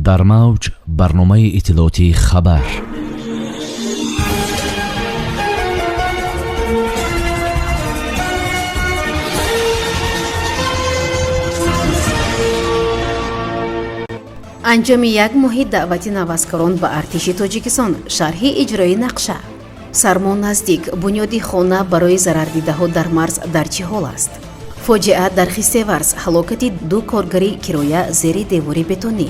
Дар мавҷ барномаи иттилоотии «Хабар». Анҷоми як моҳи даъвати наваскарон ба артиши Тоҷикистон, шарҳи иҷрои нақша. Сармо наздик, бунёди хона барои зарардидаҳо дар марз дар чӣ ҳол аст? Фоҷиа дар Хистеварз, ҳалокати ду коргари кироя зери девори бетонӣ.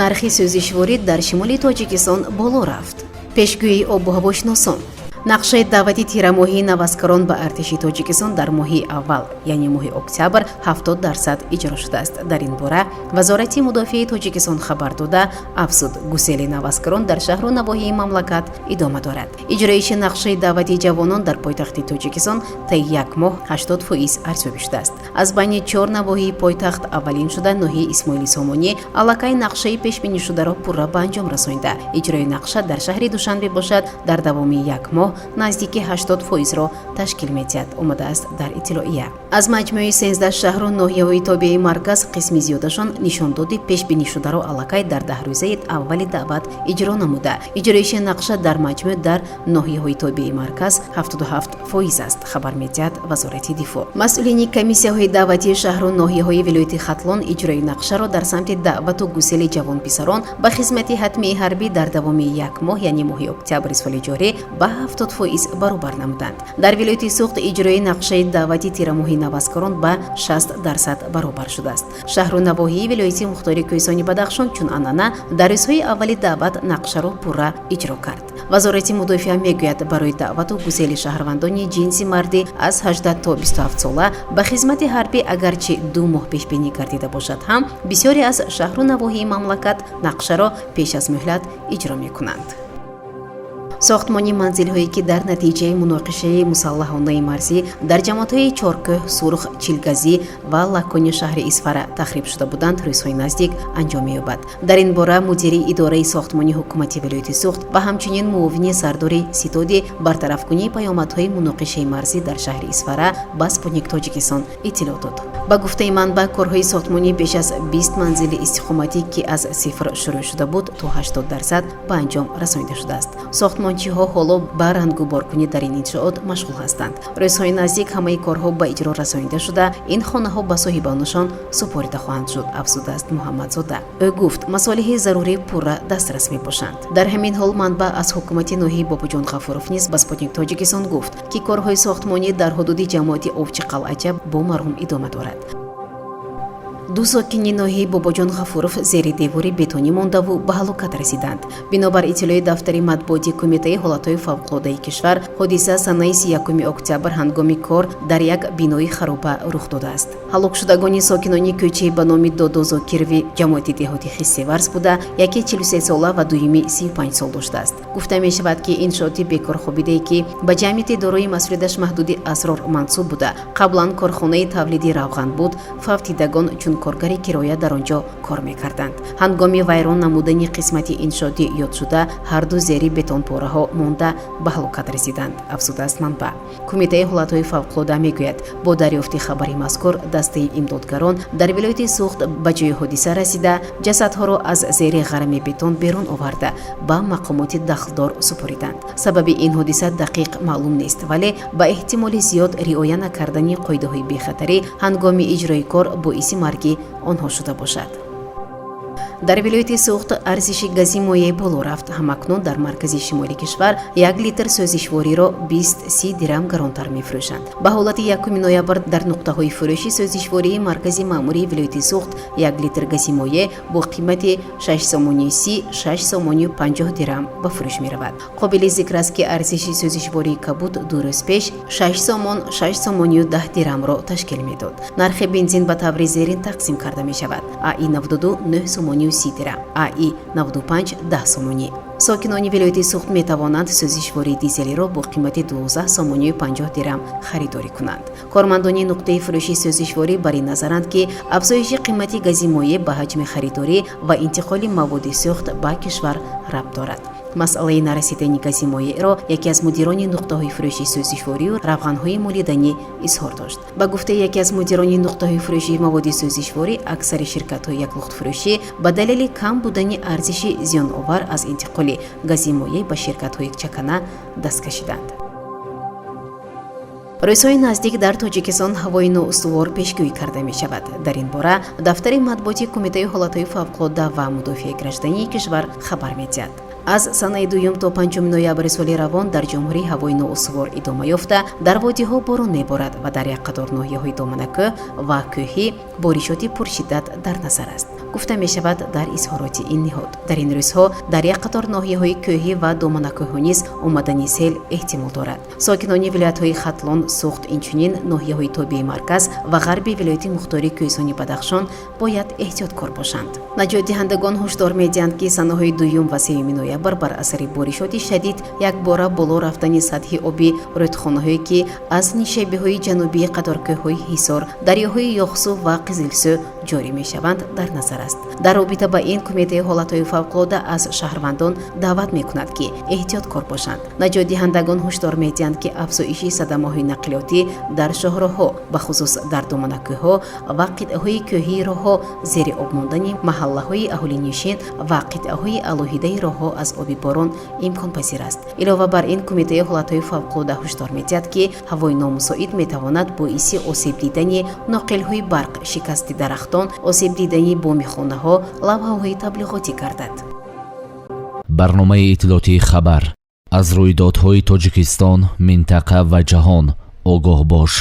Нархи сӯзишворӣ дар шимоли Тоҷикистон боло рафт. Пешгӯии обу ҳавошиносон. Нақшаи даъвати тирамоҳии наваскарон ба артиши Тоҷикистон дар моҳи аввал, яъне моҳи октябр, 70% иҷро шудааст. Дар ин бора Вазорати мудофиаи Тоҷикистон хабар дода, афзуд, гусели наваскарон дар шаҳру навоҳии мамлакат идома дорад. Иҷроиши нақшаи даъвати ҷавонон дар пойтахти Тоҷикистон таи як моҳ 80% арзёбӣ шудааст. Аз байни чор навоҳии пойтахт аввалин шуда ноҳияи Исмоили Сомонӣ аллакай нақшаи пешбинишударо пурра ба анҷом расонида. Иҷрои нақша дар шаҳри Душанбе бошад, дар давоми як моҳ наздики 80%-ро ташкил медиҳад, омадааст дар иттилоия. Аз маҷмӯи 13 шаҳру ноҳияҳои тобеи марказ қисми зиёдашон нишондоди пешбинишударо аллакай дар 10 рӯзаи аввали даъват иҷро намуда, иҷроиши нақша дар маҷмӯъ дар ноҳияҳои тобеи марказ 77% аст, хабар медиҳад Вазорати дифоъ. Масъулини комиссияҳои даъватии шаҳру ноҳияҳои вилояти Хатлон иҷрои нақшаро дар самти даъвату гусели ҷавонписарон ба хизмати ҳатмии ҳарбӣ дар давоми як моҳ, яъне моҳи октябри соли ҷорӣ, ба 70% баробар намуданд. Дар вилояти Суғд иҷрои нақшаи даъвати тирамоҳи наваскарон ба 60% баробар шудааст. Шаҳру навоҳии вилояти мухтори Кӯҳистони Бадахшон чун анъана дар рӯзҳои аввали даъват нақшаро пурра иҷро кард. Вазорати мудофиа мегӯяд, барои даъвату гусели шаҳрвандони ҷинси мардӣ аз 18 то 27 сола ба хизмати ҳарбӣ агарчи 2 моҳ пешбинӣ гардида бошад ҳам, бисёре аз шаҳру навоҳии мамлакат нақшаро пеш аз муҳлат иҷро мекунанд. Сохтмони манзилҳое, ки дар натиҷаи муноқишаи мусаллаҳонаи марзӣ дар ҷамоатҳои Чоркӯҳ, Сурх, Чилгазӣ ва Лакони шаҳри Исфара тахриб шуда буданд, рӯзҳои наздик анҷом меёбад. Дар ин бора мудири идораи сохтмони ҳукумати вилояти Суғд ва ҳамчунин муовини сардори ситоди бартарафкунии паёмадҳои муноқишаи марзӣ дар шаҳри Исфара ба «Спутник Тоҷикистон» иттилоъ дод. Ба гуфтаи манбаъ, корҳои сохтмонии беш аз 20 манзили истиқоматӣ, ки аз сифр шурӯъ шуда буд, то 80% ба анҷом расонида шудааст. Сохтмончиҳо ҳоло ба рангуборкунӣ дар ин иншоот машғул ҳастанд. Рӯзҳои наздик ҳамаи корҳо ба иҷро расонида шуда, ин хонаҳо ба соҳибонашон супорида хоҳанд шуд, афзудааст Муҳаммадзода. Ӯ гуфт, масолиҳи зарурӣ пурра дастрас мебошанд. Дар ҳамин ҳол манбаъ аз ҳукумати ноҳияи Бобоҷон Ғафуров низ ба «Спутник Тоҷикистон» гуфт, ки корҳои сохтмонӣ дар ҳудуди ҷамоати Овчи Қалъача бо маром идома дорад. Ду сокини ноҳияи Бобоҷон Ғафуров зери девори бетонӣ мондаву ба ҳалокат расиданд. Бинобар иттилои дафтари матбуоти Кумитаи ҳолатҳои фавқулодаи кишвар, ҳодиса санаи 31 октябр ҳангоми кор дар як бинои хароба рух додааст. Ҳалокшудагони сокинони кӯчаи ба номи Додо Зокирови ҷамоати деҳоти Хистеварз буда, яке 43 сола ва дуюми 35 сол доштааст. Гуфта мешавад, ки иншооти бекорхобидае, ки ба ҷамъияти дорои масъулияташ маҳдуди «Асрор» мансуб буда, қаблан корхонаи тавлиди равған буд, фавтидагон чун коргари кироя дар он ҷо кор мекарданд. Ҳангоми вайрон намудани қисмати иншооти ёдшуда ҳарду зери бетонпораҳо монда, ба ҳалокат расиданд, афзудааст манбаъ. Кумитаи ҳолатҳои фавқулода мегӯяд, бо дарёфти хабари мазкур дастаи имдодгарон дар вилояти Суғд ба ҷои ҳодиса расида, ҷасадҳоро аз зери ғарами бетон берун оварда, ба мақомоти дахлдор супориданд. Сабаби ин ҳодиса дақиқ маълум нест, вале ба эҳтимоли зиёд риоя накардани қоидаҳои бехатарӣ ҳангоми иҷрои кор боиси марги онҳо шуда бошад. Дар вилояти Суғд арзиши гази моеъ боло рафт. Ҳамакнун дар маркази шимоли кишвар як литр сӯзишвориро 20-30 дирам гаронтар мефурӯшанд. Ба ҳолати 1 ноябр дар нуқтаҳои фурӯши сӯзишвории маркази маъмурии вилояти Суғд як литр гази моеъ бо қимати 6 сомонию 30, 6 сомонию 50 дирам ба фурӯш меравад. Қобили зикр аст, ки арзиши сӯзишвории кабуд 2 рӯз пеш 6 сомон, 6 сомонию 10 дирамро ташкил медод. Нархи бензин ба таври зерин тақсим карда мешавад: АИ 92 9 сомонию 30 дирам, АИ 95 10 сомонӣ. Сокинони вилояти Суғд метавонанд сӯзишвории дизелиро бо қимати 12 сомонию 50 дирам харидорӣ кунанд. Кормандони нуқтаи фурӯши сӯзишворӣ бар ин назаранд, ки афзоиши қимати гази моеъ ба ҳаҷми харидорӣ ва интиқоли маводи сӯхт ба кишвар рабт дорад. Масъалаи нарасидани гази моеъро яке аз мудирони нуқтаҳои фурӯши сӯзишворию равғанҳои молиданӣ изҳор дошт. Ба гуфтаи яке аз мудирони нуқтаҳои фурӯши маводи сӯзишворӣ, аксари ширкатҳои яклухтфурӯшӣ ба далели кам будани арзиши зиёновар аз интиқоли гази моеъ ба ширкатҳои чакана даст кашиданд. Рӯзҳои наздик дар Тоҷикистон ҳавои ноустувор пешгӯӣ карда мешавад. Дар ин бора дафтари матбуоти Кумитаи ҳолатҳои фавқулодда ва мудофиаи граждании кишвар хабар медиҳад. Аз санаи 2 то 5 ноябри соли равон дар ҷумҳурӣ ҳавои ноустувор идома ёфта, дар водиҳо борон меборад ва дар як қатор ноҳияҳои доманакӯҳ ва кӯҳӣ боришоти пуршиддат дар назар аст, гуфта мешавад дар изҳороти ин ниҳод. Дар ин рӯзҳо дар як қатор ноҳияҳои кӯҳӣ ва доманакӯҳҳо низ омадани сел эҳтимол дорад. Сокинони вилоятҳои Хатлон, Суғд, инчунин ноҳияҳои тобеи марказ ва ғарби вилояти мухтори Кӯҳистони Бадахшон бояд эҳтиёткор бошанд. Наҷотдиҳандагон ҳушдор медиҳанд, ки санаҳои 2 ва 3 ноябр бар асари боришоти шадид якбора боло рафтани сатҳи оби рӯдхонаҳое, ки аз нишебиҳои ҷанубии қаторкӯҳҳои Ҳисор, дарёҳои Ёхсу ва Қизилсӯ ҷорӣ мешаванд, дар назар аст. Дар робита ба ин Кумитаи ҳолатҳои фавқулодда аз шаҳрвандон даъват мекунад, ки эҳтиёткор бошанд. Наҷотдиҳандагон ҳушдор медиҳанд, ки афзоиши садамаҳои нақлиётӣ дар шоҳроҳҳо, бахусус дар доманакӯҳҳо ва қитъаҳои кӯҳии роҳҳо, зери об мондани маҳаллаҳои аҳолинишин ва қитъаҳои алоҳидаи роҳҳо аз оби борон имконпазир аст. Илова бар ин, Кумитаи ҳолатҳои фавқулодда ҳушдор медиҳад, ки ҳавои номусоид метавонад боиси осеб дидани ноқилҳои барқ, шикасти дарахтон, осеб дидани боми хонаҳо, лавҳаҳои таблиғотӣ гардад. Барномаи иттилоотии «Хабар». Аз рӯйдодҳои Тоҷикистон, минтақа ва ҷаҳон огоҳ бош.